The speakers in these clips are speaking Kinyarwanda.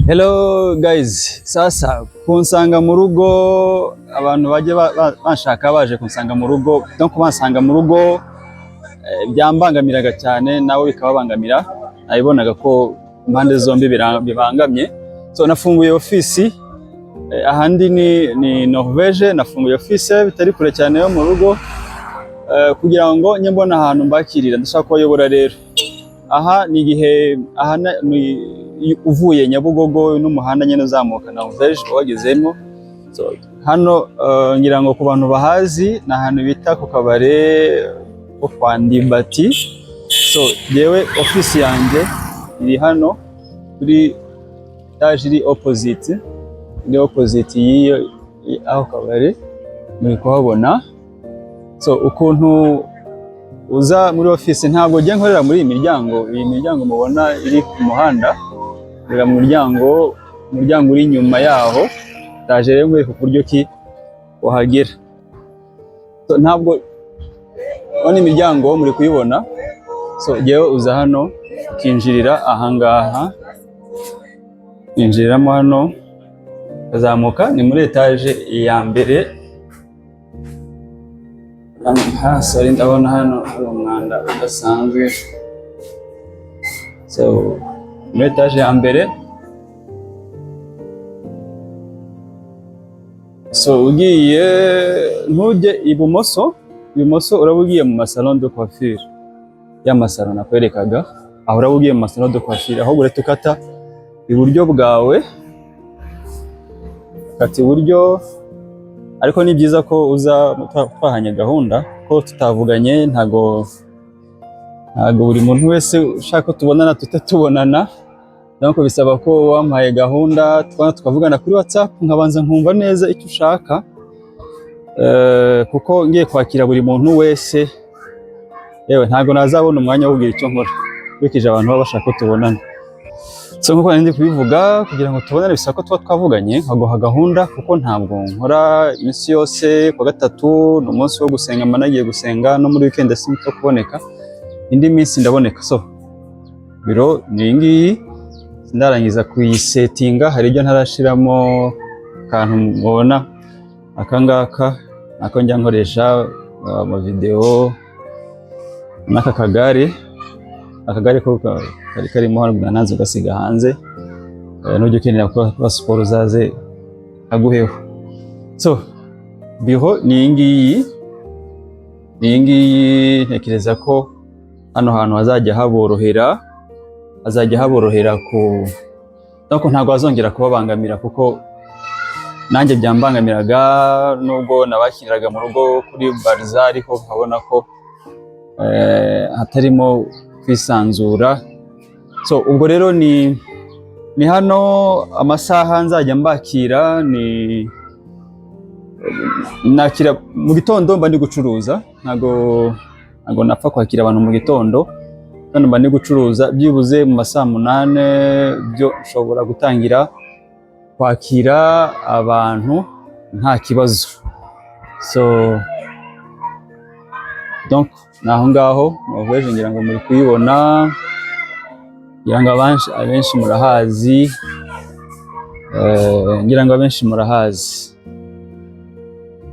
Hello guys, sasa kunsanga mu rugo, abantu bajya banshaka baje kunsanga mu rugo, donc bansanga mu rugo byambangamiraga cyane, nabo bikababangamira. Nabibonaga ko impande zombi bibangamye. So nafunguye ofisi ahandi ni Norvege. Nafunguye ofisi bitari kure cyane yo mu rugo kugira ngo njye mbona ahantu mbakirira. Ndashaka kubayobora rero. Aha ni igihe aha ni uvuye Nyabugogo n'umuhanda nyine uzamuka Norvege wagezemo. So, hano ngira ngo ku bantu bahazi ni ahantu bita ku kabare ko kwa Ndimbati. So yewe ofisi yanjye iri hano kuri étage iri opposite y'iyo aho kabare muri kuhabona. So ukuntu uza muri ofisi, ntabwo njya nkorera muri iyi miryango, iyi miryango mubona iri ku muhanda. Nkorera mu muryango uri inyuma yaho. Ndaje rero nkwereka uburyo ki wahagera. So, ntabwo ubona imiryango, muri kuyibona. So jyewe uza hano ukinjirira ahangaha, winjiriramo hano ukazamuka, ni muri étage ya mbere. Sorry, ndabona hano hari umwanda udasanzwe. So muri étage ya mbere. So ugiye ntujye ibumoso, ibumoso uraba ugiye mu ma salon de coiffure, ya ma salon nakwerekaga aho, uraba ugiye mu ma salon de coiffure. Ahubwo urahita ukata iburyo bwawe, ukata iburyo. Ariko ni byiza ko uza twahanye gahunda, ko tutavuganye ntago buri muntu wese ushaka ko tubonana tuhita tubonana. Donc bisaba ko wampaye gahunda tukavugana kuri WhatsApp, nkabanza nkumva neza icyo ushaka, kuko ngiye kwakira buri muntu wese, yewe ntago nazabona umwanya wo kugira icyo nkora nkurikije abantu baba bashaka ko tubonana. So nkuko nari ndi kubivuga, kugira ngo tubonane bisaba ko tuba twavuganye, nkaguha gahunda, kuko ntabwo nkora iminsi yose. Kuwa gatatu ni umunsi wo gusenga, mba nagiye gusenga, no muri weekend simpfa kuboneka, indi minsi ndaboneka. So biro ni iyi ngiyi, sindarangiza kuyisetinga, hari ibyo ntarashiramo. Akantu mubona aka ngaka nako njya nkoresha amavideo, n'aka kagare, akagare ko kari karimo hano nanze ugasiga hanze. Nujya ukenera gukora siporo uzaze aguheho. So biro ni iyi ngiyi, ni iyi ngiyi. Ntekereza ko hano hantu hazajya haborohera ku donc ntabwo hazongera kubabangamira, kuko nanjye byambangamiraga nubwo nabakiriraga mu rugo kuri bariza, ariko nkabona ko hatarimo kwisanzura. So ubwo rero ni hano. Amasaha nzajya mbakira ni nakira mu gitondo mba ndi gucuruza, ntago napfa kwakira abantu mu gitondo kandi mba ndi gucuruza. Byibuze mu ma saa 8 byo nshobora gutangira kwakira abantu nta kibazo. So donc ni aho ngaho Norvège, ngira ngo muri kuyibona, ngira ngo abenshi murahazi, ngira ngo abenshi murahazi.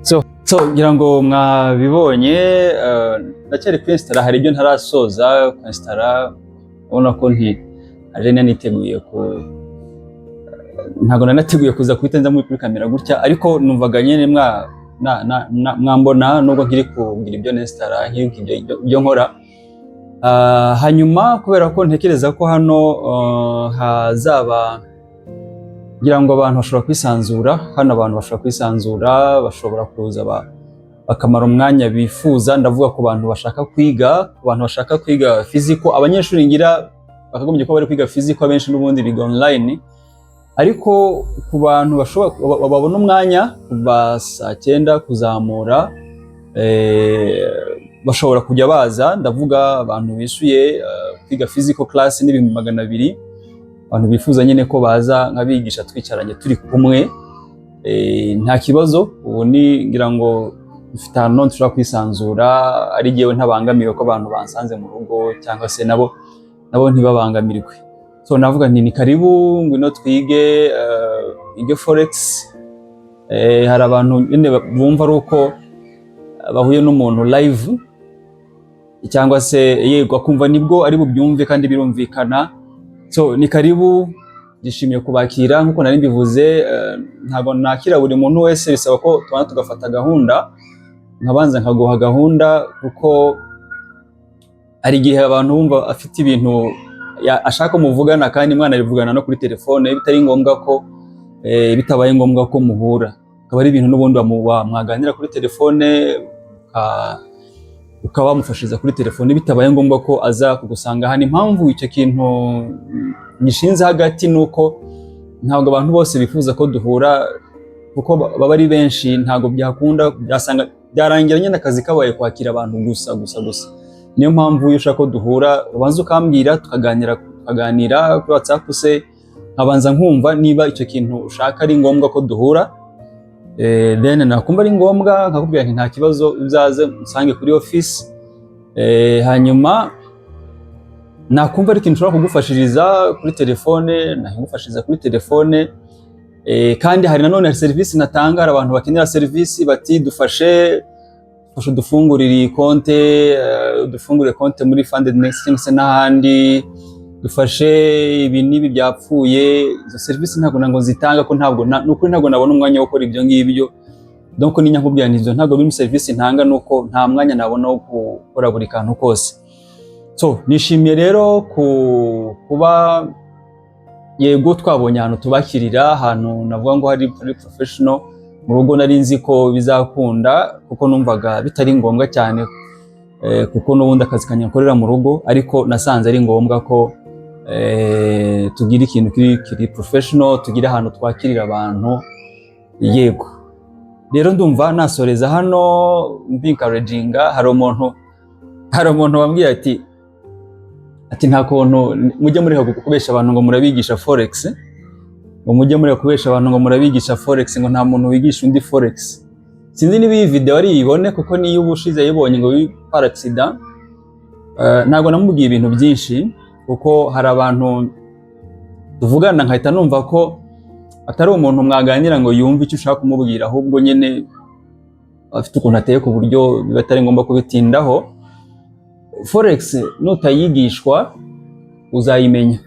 So ngira ngo mwabibonye. Ndacyari kwinsitara, hari ibyo ntarasoza kwinsitara. Ubona ko nti aje niteguye ku ntabwo nanateguye kuza guhita nza muri kuri kamera gutya, ariko numvaga nyine mwa na, na, na, mwambona nubwo nkiri kugira ibyo nestara, nkiri kugira ibyo nkora. Hanyuma kubera ko ntekereza ko hano hazaba, ngira ngo abantu bashobora kwisanzura hano, abantu bashobora kwisanzura, bashobora kuza bakamara umwanya bifuza. Ndavuga ku bantu bashaka kwiga, ku bantu bashaka kwiga physical. Abanyeshuri ngira bakagombye kuba bari kwiga physical, abenshi n'ubundi biga online, ariko ku bantu bashobora babona umwanya kuva saa 9 kuzamura, bashobora kujya baza. Ndavuga abantu bishyuye kwiga physical class n'200,000, abantu bifuza nyine ko baza nkabigisha twicaranye turi kumwe, nta kibazo. Ubu ni ngira ngo dufite ahantu none dushobora kwisanzura, ari jyewe ntabangamiwe ko abantu bansanze mu rugo, cyangwa se nabo ntibabangamirwe. So navuga nti ni karibu, ngwino twige, ige forex. Hari abantu nyine bumva ari uko bahuye n'umuntu live, cyangwa se yego akumva nibwo ari bubyumve kandi birumvikana. So ni karibu, nishimiye kubakira. Nk'uko nari mbivuze, ntabwo nakira buri muntu wese, bisaba ko tubanza tugafata gahunda, nkabanza nkaguha gahunda, kuko hari igihe abantu bumva afite ibintu ashaka muvugana kandi mwana bivugana no kuri telefone, bitari ngombwa ko bitabaye ngombwa ko muhura, akaba ari ibintu n'ubundi mwaganira kuri telefone, ukaba wamufashiriza kuri telefone bitabaye ngombwa ko aza kugusanga hano. Impamvu icyo kintu gishinze hagati ni uko ntabwo abantu bose bifuza ko duhura, kuko baba ari benshi, ntabwo byakunda, byasanga byarangira nyine akazi kabaye kwakira abantu gusa gusa gusa. Niyo mpamvu iyo ushaka ko duhura ubanza ukambwira, tukaganira kuri WhatsApp se, nkabanza nkumva niba icyo kintu ushaka ari ngombwa ko duhura. Then nakumva ari ngombwa nkakubwira nti nta kibazo, uzaze unsange kuri office. Hanyuma nakumva ari ikintu nshobora kugufashiriza kuri telefone, nakugufashiriza kuri telefone. Kandi hari nanone serivisi natanga. Hari abantu bakenera serivisi bati dufashe, dufashe udufungurire iyi konte, udufungurire konte muri Funded Next cyangwa se n'ahandi, dufashe ibi n'ibi byapfuye. Izo serivisi ntabwo ntabwo zitanga ko ntabwo nukuri ntabwo nabona umwanya wo gukora ibyo ngibyo. Donc ninya nkubwira nti ibyo ntabwo biri muri serivisi ntanga, nuko nta mwanya nabona wo gukora buri kantu kose. So nishimiye rero kuba yego twabonye ahantu tubakirira, ahantu navuga ngo hari muri professional. Mu rugo nari nzi ko bizakunda, kuko numvaga bitari ngombwa cyane, kuko n'ubundi akazi kanjye nkorera mu rugo, ariko nasanze ari ngombwa ko tugira ikintu kiri professional, tugira ahantu twakirira abantu. Yego rero ndumva nasoreza hano mbi-encouraginga. Hari umuntu wambwiye ati nta kuntu mujye mureka kubesha abantu ngo murabigisha forex, ngo mujye mureka kubesha abantu ngo murabigisha forex, ngo nta muntu wigisha undi forex. Sinzi niba iyi video ari yibone, kuko niyo ubushize yayibonye ngo par accident. Ntabwo namubwiye ibintu byinshi, kuko hari abantu tuvugana nkahita numva ko atari umuntu mwaganira ngo yumve icyo ushaka kumubwira, ahubwo nyine afite ukuntu ateye ku buryo biba atari ngombwa kubitindaho. Forex nutayigishwa uzayimenya,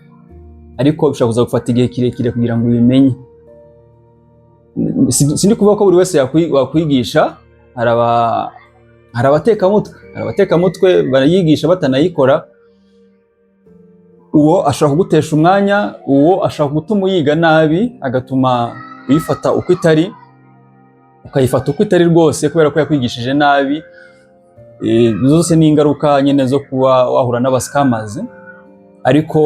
ariko bishobora kuza gufata igihe kirekire kugira ngo ubimenye. Sindi kuvuga ko buri wese wakwigisha. Hari abatekamutwe barayigisha batanayikora. Uwo ashobora kugutesha umwanya, uwo ashobora gutuma uyiga nabi, agatuma uyifata uko itari, ukayifata uko itari rwose kubera ko yakwigishije nabi. Zose ni ingaruka nyine zo kuba wahura n'aba scammers. Ariko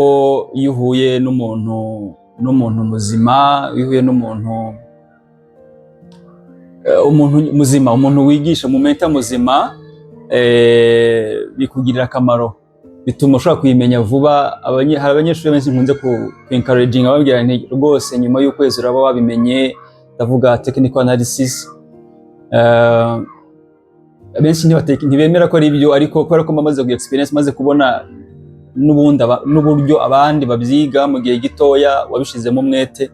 iyo uhuye n'umuntu muzima, iyo uhuye n'umuntu umuntu muzima, umuntu wigisha, mu mentor muzima, bikugirira akamaro, bituma ushobora kuyimenya vuba. Hari abanyeshuri benshi nkunze ku encouraging, ababwira nti rwose nyuma y'ukwezi uraba wabimenye. Ndavuga technical analysis. Benshi ntibemera ko ari byo, ariko kubera ko maze kugira experience, maze kubona n'ubundi n'uburyo abandi babyiga mu gihe gitoya wabishizemo umwete.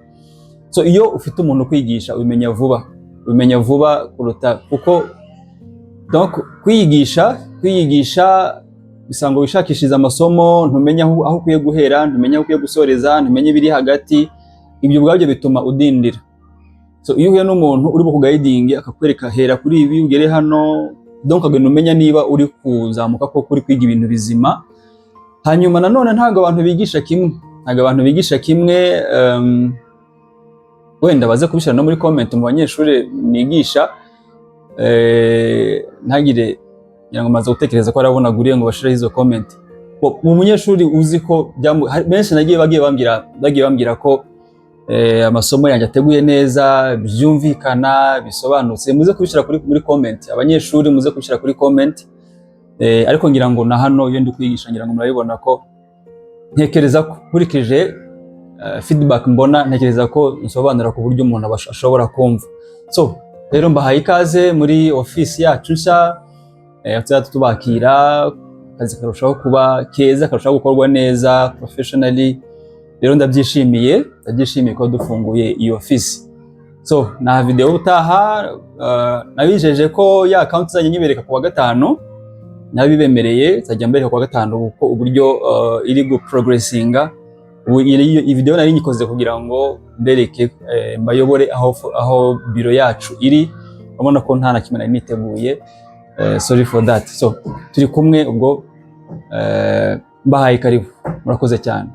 So iyo ufite umuntu ukwigisha ubimenya vuba, ubimenya vuba kuruta kuko donc kwiyigisha bisaba ngo wishakishirize amasomo, ntumenye aho ukwiye guhera, ntumenye aho ukwiye gusoreza, ntumenye ibiri hagati. Ibyo ubwabyo bituma udindira. So iyo uhuye n'umuntu uri buku-guidinge, akakwereka hera kuri ibi ugere hano, donc ukagenda umenya niba uri kuzamuka koko, uri kwiga ibintu bizima. Hanyuma nanone ntabwo abantu bigisha kimwe, ntabwo abantu bigisha kimwe. Wenda baze kubishyira no muri comment mu banyeshuri nigisha, ntagire ngira ngo maze gutekereza ko arabona aguriye ngo bashireho izo comment. Mu munyeshuri uzi ko benshi nagiye bagiye bambwira ko amasomo yanjye ateguye neza, byumvikana, bisobanutse. Muze kubishyira muri comment, abanyeshuri muze kubishyira kuri comment. Ariko ngira ngo na hano iyo ndi kwigisha ngira ngo murabibona ko ntekereza ko nkurikije feedback mbona, ntekereza ko nsobanura ku buryo umuntu ashobora kumva. So rero mbahaye ikaze muri office yacu nshya. Tuzajya tubakira, akazi karushaho kuba keza, karushaho gukorwa neza professionally. Rero ndabyishimiye kuba dufunguye iyo office. So na video utaha, nabijeje ko ya account zanjye nyibereka ku wa gatanu, nabibemereye nzajya mbereka ku wa gatanu uko uburyo iri gu progressinga. Ubu iyi video nari nyikoze kugira ngo mbereke, mbayobore aho biro yacu iri. Urabona ko nta na kimwe nari niteguye, sorry for that. So turi kumwe ubwo, mbahaye karibu, murakoze cyane.